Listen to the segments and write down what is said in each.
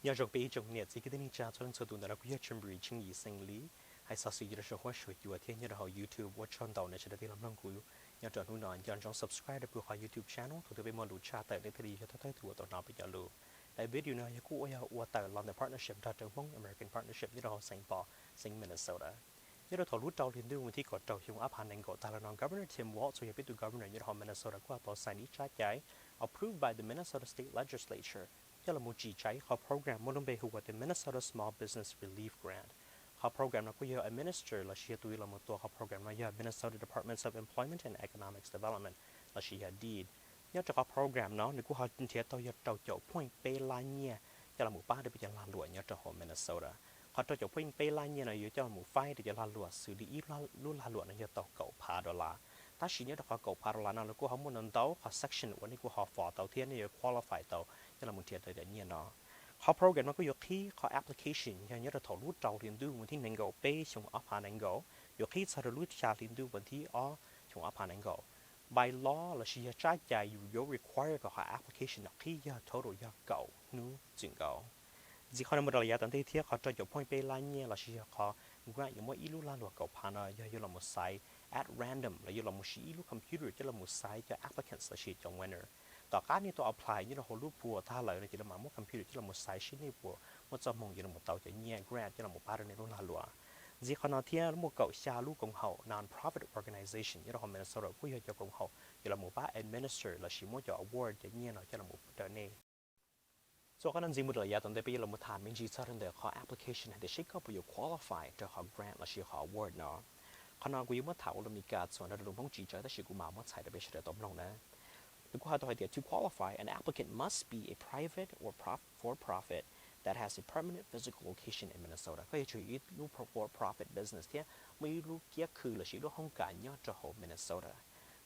Nyob zoo peb ib tsoom niam txiv kwv tij neej tsa txhua leej txhua tus ntawm no, kuv yog Tshaj Npris Tsheej Yim Xeem Lis, hais xov xwm nyob rau saum huab saum cua thiab nyob rau hauv YouTube. Ua tsaug ntau nej sawv daws tig los mloog kuv nyob rau hnub no. Nco ntsoov subscribe rau kuv qhov YouTube channel, thaum twg peb muaj lus tshaj tawm nej thiaj li yog thawj thawj tug uas tau hnov peb cov lus. Daim video no yog kuj ua yog ua tawm los ntawm partnership nrog rau Hmong American Partnership nyob rau hauv Saint Paul, xeev Minnesota. Nyob rau thaum lub rau hli ntuj vas thib kaum rau xyoo ob phav nees nkaum tag los no, Governor Tim Walz uas yog peb tus governor nyob rau hauv Minnesota kuj tau sign ib tsab cai approved by the Minnesota State Legislature coj los mus tsim tsa ib qhov program muaj lub npe hu ua the Minnesota Small Business Relief Grant. Qhov program no kuj yog administer lossis yog tus los mus tua qhov program no yog Minnesota Departments of Employment and Economic Development lossis yog deed. Nyob rau qhov program no nws kuj ho nrhiav tau yog rau caum point peb lab nyiaj coj los mus pab rau peb cov lag luam nyob rau hauv Minnesota. Qhov rau caum point peb lab nyiaj no yuav coj los mus faib rau cov lag luam xws li ib lub lag luam no yog tau kaum phav dollar. Tab sis nyob rau qhov kaum phav dollar no lawv kuj ho muaj ntau ntau qhov section uas nej kuj ho fo tau thiab nej yuav qualify tau coj los mus nrhiav tau cov nyiaj no. Qhov program no kuj yuav qhib qhov application yog nyob rau thaum lub rau hli ntuj vas thib nees nkaum peb xyoo ob phav nees nkaum yuav qhib txog rau lub xya hli ntuj vas thib ob xyoo ob phav nees nkaum. By law lossis yog tsab cai yus yuav require kom qhov application no qhib yog total yog kaum hnub txwm nkaus. Ntxiv qhov no mus rau yav tom ntej thiab, qhov rau caum point peb lab nyiaj lossis yog qhov grant yuav muab ib lub lag luam kaum phav no yog yuav los mus xaiv at random los yuav los mus siv ib lub computer coj los mus xaiv cov applicants lossis cov winner. Tom qab nej tau apply nyob rau hauv lub puas tag lawm no ces lawv mam muab computer coj los mus xaiv seb nej puas muaj txoj hmoo yuav los mus tau cov nyiaj grant coj los mus pab rau nej lub lag luam. Ntxiv qhov no thiab muaj kaum xya lub koom haum non-profit organization nyob rau hauv Minnesota kuj yog cov koom haum yuav los mus pab administer lossis muab cov award cov nyiaj no coj los mus pub rau nej. Txuas qhov no ntxiv mus rau yav tom ntej peb yuav los mus tham me ntsis txog rau ntawm qhov application hais tias seb koj puas yuav qualify rau qhov grant lossis qhov award no. Qhov no kuv yuav muab tham ua lus Meskas txuas nrog rau lus Hmoob tsis tsawg tab sis kuv mam muab txhais rau peb sawv daws tau mloog na. Nws kuj hais tias to qualify, an applicant must be a private or prof- for-profit that has a permanent physical location in Minnesota. Koj yuav tsum yog ib lub for-profit business thiab muaj ib lub kiab khw lossis ib lub hoob kas nyob rau hauv Minnesota.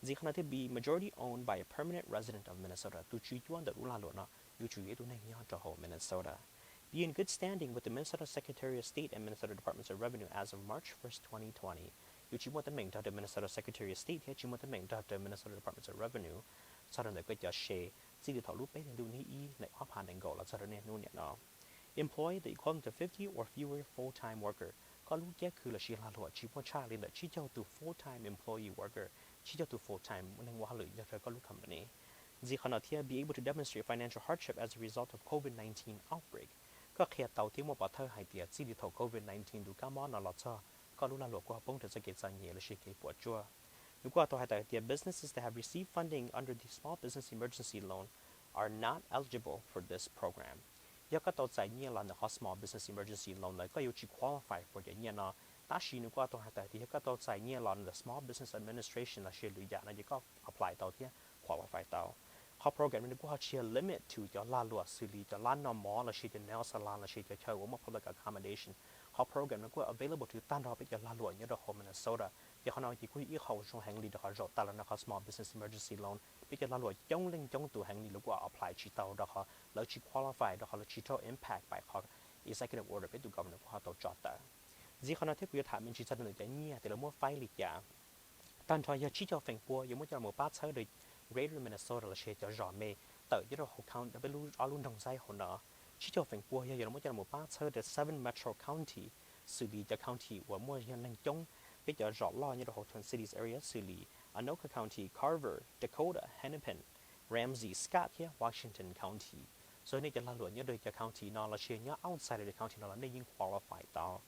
Ntxiv qhov no thiab, be majority owned by a permanent resident of Minnesota. Tus tswv cuab ntawm lub lag luam no yuav tsum yog ib tug neeg nyob rau hauv Minnesota. Be in good standing with the Minnesota Secretary of State and Minnesota Departments of Revenue as of March first, twenty twenty. Yuav tsis muaj teeb meem nrog rau Minnesota Secretary of State thiab tsis muaj teeb meem nrog rau Minnesota Departments of Revenue txog rau ntawm koj cov se txij li thaum lub peb hlis ntuj vas thib ib nees ob phav nees nkaum los txog rau niaj hnub niam no. Employ the equivalent of fifty or fewer full-time worker. Koj lub kiab khw lossis lag luam tsis muaj tshaj li ntawm tsib caug tus full-time employee worker, tsib caug tus full-time neeg ua hauj lwm nyob rau koj lub company. Ntxiv qhov no thiab, be able to demonstrate financial hardship as a result of covid nineteen outbreak. Koj qhia tau thiab muaj pov thawj hais tias txij li thaum covid nineteen tus kab mob no los txog, koj lub lag luam kuj ho poob rau txoj kev txom nyem lossis kev puas tsuaj. Nws kuj ho tau hais tias businesses that have received funding under the Small Business Emergency Loan are not eligible for this program. Yog koj tau txais nyiaj los ntawm qhov Small Business Emergency Loan ntawd koj yuav tsis qualify for cov nyiaj no. Tab sis nws kuj ho tau hais tias yog koj tau txais nyiaj los ntawm Small Business Administration lossis lwm yam no ces koj apply tau thiab qualify tau. Qhov program no nws kuj ho tsis yog limit to cov lag luam xws li cov lab noj mov lossis cov nail salon lossis cov chaw uas muaj public accommodation. Qhov program no kuj available to tag nrho peb cov lag luam nyob rau hauv Minnesota. Ces qhov no ces kuj yog ib qho uas zoo heev li rau qhov zaum tas los no qhov Small Business Emergency Loan peb cov lag luam coob leej coob tus heev li lawv kuj apply tsis tau rau qhov lawv tsis qualify, rau qhov lawv tsis raug impact by qhov executive order peb tus governor kuj ho tau tso tawm. Ntxiv qhov no thiab kuv yuav tham me ntsis txog rau ntawm cov nyiaj tias lawv muab faib li cas. Tag nrho yog tsib caug feem pua yuav muab coj los pab txhawb rau Greater Minnesota lossis cov zos me tawm nyob rau hauv county peb lub ob lub nroog xaib hauv no. Tsib caug feem pua yog yuav los muab coj los pab txhawb rau seven metro county, xws li cov county uas muaj yog neeg coob, peb cov zos loj nyob rau hauv Twin Cities area xws li Anoka County, Carver, Dakota, Hennepin, Ramsey, Scott thiab Washington County. Txog nej cov lag luam nyob rau cov county no lossis nyob outside of the county no los nej yeej qualify tau.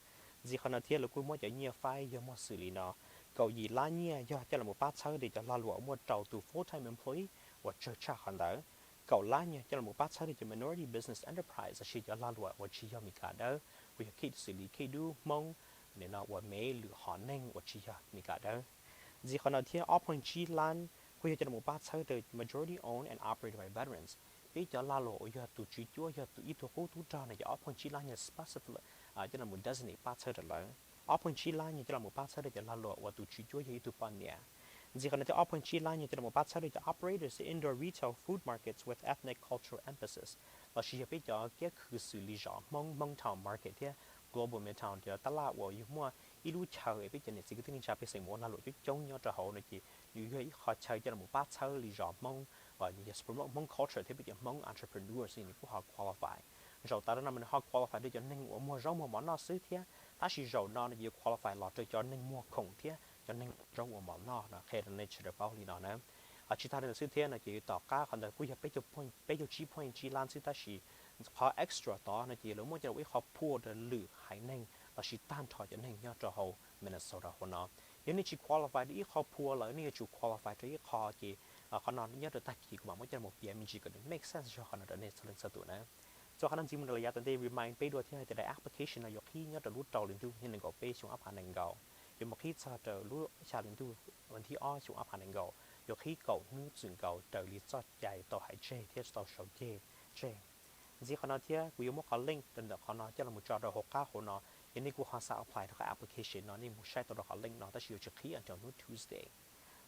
Ntxiv qhov no thiab lawv kuj muab cov nyiaj faib yog muaj xws li no: kaum yim lab nyiaj yog coj los pab txhawb rau cov lag luam muaj rau tus full-time employee uas tsawg tshaj qhov ntawd. Kaum lab nyiaj coj los pab txhawb rau cov minority business enterprise lossis cov lag luam uas tsis yog Meskas dawb, uas yog khej xws li khej dub, Hmoob, nim no uas Mev, lwm hom neeg uas tsis yog Meskas dawb. Ntxiv qhov no thiab ob point tsib lab kuj yog coj los pab txhawb rau majority owned and operated by veterans, peb cov lag luam uas yog tus tswv cuab yog tus ib tug qub tub rog no ces ob point tsib lab nyiaj specific coj los designate pab txhawb rau lawv. Ob point tsib lab nyiaj coj los pab txhawb rau cov lag luam uas tus tswv cuab yog ib tug poj niam. Ntxiv qhov no thiab ob point tsib lab nyiaj coj los pab txhawb rau cov operators of indoor retail food markets with ethnic cultural emphasis, lossis yog peb cov kiab khw xws li zos Hmoob, Hmong Town Market thiab Global Midtown, cov tab laj uas yog muaj ib lub chaw es peb cov niam txiv kwv tij neej tsa pej xeem mus ua lag luam coob coob nyob rau hauv no ces nws yog ib qho chaw coj los pab txhawb li zos Hmoob, promote Hmong culture thiab peb cov Hmoob entrepreneurs nws kuj ho qualify. Zaum tas no mas nws ho qualify rau cov neeg uas muag zaub muag mov noj xwb thiab, tab sis zaum no nws yuav qualify los rau cov neeg muag khoom thiab cov neeg zaub ua mov noj no, qhia rau nej sawv daws paub li no na. Tsis tag li ntawd xwb thiab no ces tom qab qhov ntawd kuj yog peb caug tsib point tsib lab xwb, tab sis qhov extra tod no ces lawv muab coj los ua ib qho pool rau lwm haiv neeg lossis tag nrho cov neeg nyob rau hauv Minnesota hauv no. Yog nej tsis qualify rau ib qho pool lawm, nej yuav tsum qualify rau ib qho ces qhov no nyob rau tag kis kuv mam muab coj los piav me ntsis kom nws make sense zog qhov no rau nej txhua leej txhua tus na. Txuas qhov no ntxiv mus rau yav tom ntej remind peb dua thiab hais tias daim application no yuav qhib nyob rau lub rau hli ntuj yog nees nkaum peb xyoo ob phav nees nkaum, yuav mus qhib txog rau lub xya hli ntuj vas thib ob xyoo ob phav nees nkaum, yuav qhib kaum hnub txwm nkaus raws li txoj cai tau hais tseg thiab tau sau ceg tseg. Ntxiv qhov no thiab kuv yuav muab qhov link rau ntawm qhov no coj los tso rau hauv qab hauv no, yog nej kuj ho xav apply rau qhov application no nej mus saib tau rau qhov link no tab sis yuav tsum qhib rau hnub Tuesday.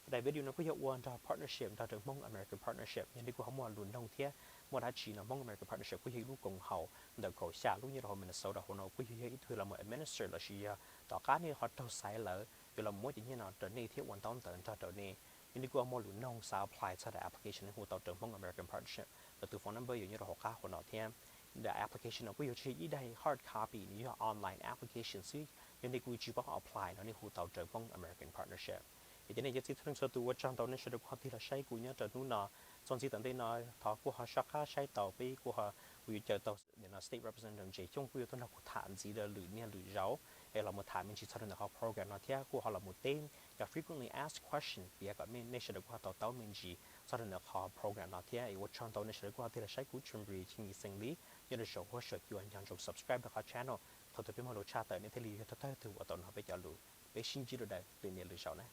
Daim video no kuj yog ua nrog partnership nrog rau Hmoob American Partnership, yog nej kuj ho muaj lus noog thiab muaj dab tsi no Hmoob American Partnership kuj yog ib lub koom haum ntawm kaum xya lub nyob rau hauv Minnesota hauv no kuj yog yog ib tug los mus administer lossis yog tom qab nej ho raug xaiv lawm yuav los muab cov nyiaj no rau nej thiab ua ntaub ntawv nrog rau nej. Yog nej kuj ho muaj lus noog xav apply txog daim application nej hu tau rau Hmoob American Partnership, lawv tus phone number yuav nyob rau hauv qab hauv no thiab. Daim application no kuj yuav tsis yog ib daim hard copy, nws yog online application xwb, yog nej kuj tsis paub apply no nej hu tau rau Hmoob American Partnership. Es cov niam cov txiv txhua leej txhua tus ua tsaug ntau nej sawv daws kuj ho tig los saib kuv nyob rau hnub no. Txuas ntxiv tom ntej no thov kuj ho soj qab saib tau peb kuj ho, kuv yuav caw tau state representative Ntses Xyooj kuj yuav tuaj nrog kuv tham ntxiv rau lwm niaj lwm zaus es los mus tham me ntsis txog rau ntawm qhov program no thiab kuj ho los mus teb cov frequently asked question piav kom nej sawv daws kuj ho tau taub me ntsis txog rau ntawm qhov program no thiab. Es ua tsaug ntau nej sawv daws kuj ho tig los saib kuv Tshwm Ris Cheem Xeem Lee nyob rau saum huab saum cua, nco ntsoov subscribe rau qhov channel, thaum twg peb muaj lus tshaj tawm nej thiaj li yog thawj thawj tug uas tau hnov peb cov lus. Peb sib ntsib rau daim lwm niaj lwm zaus na.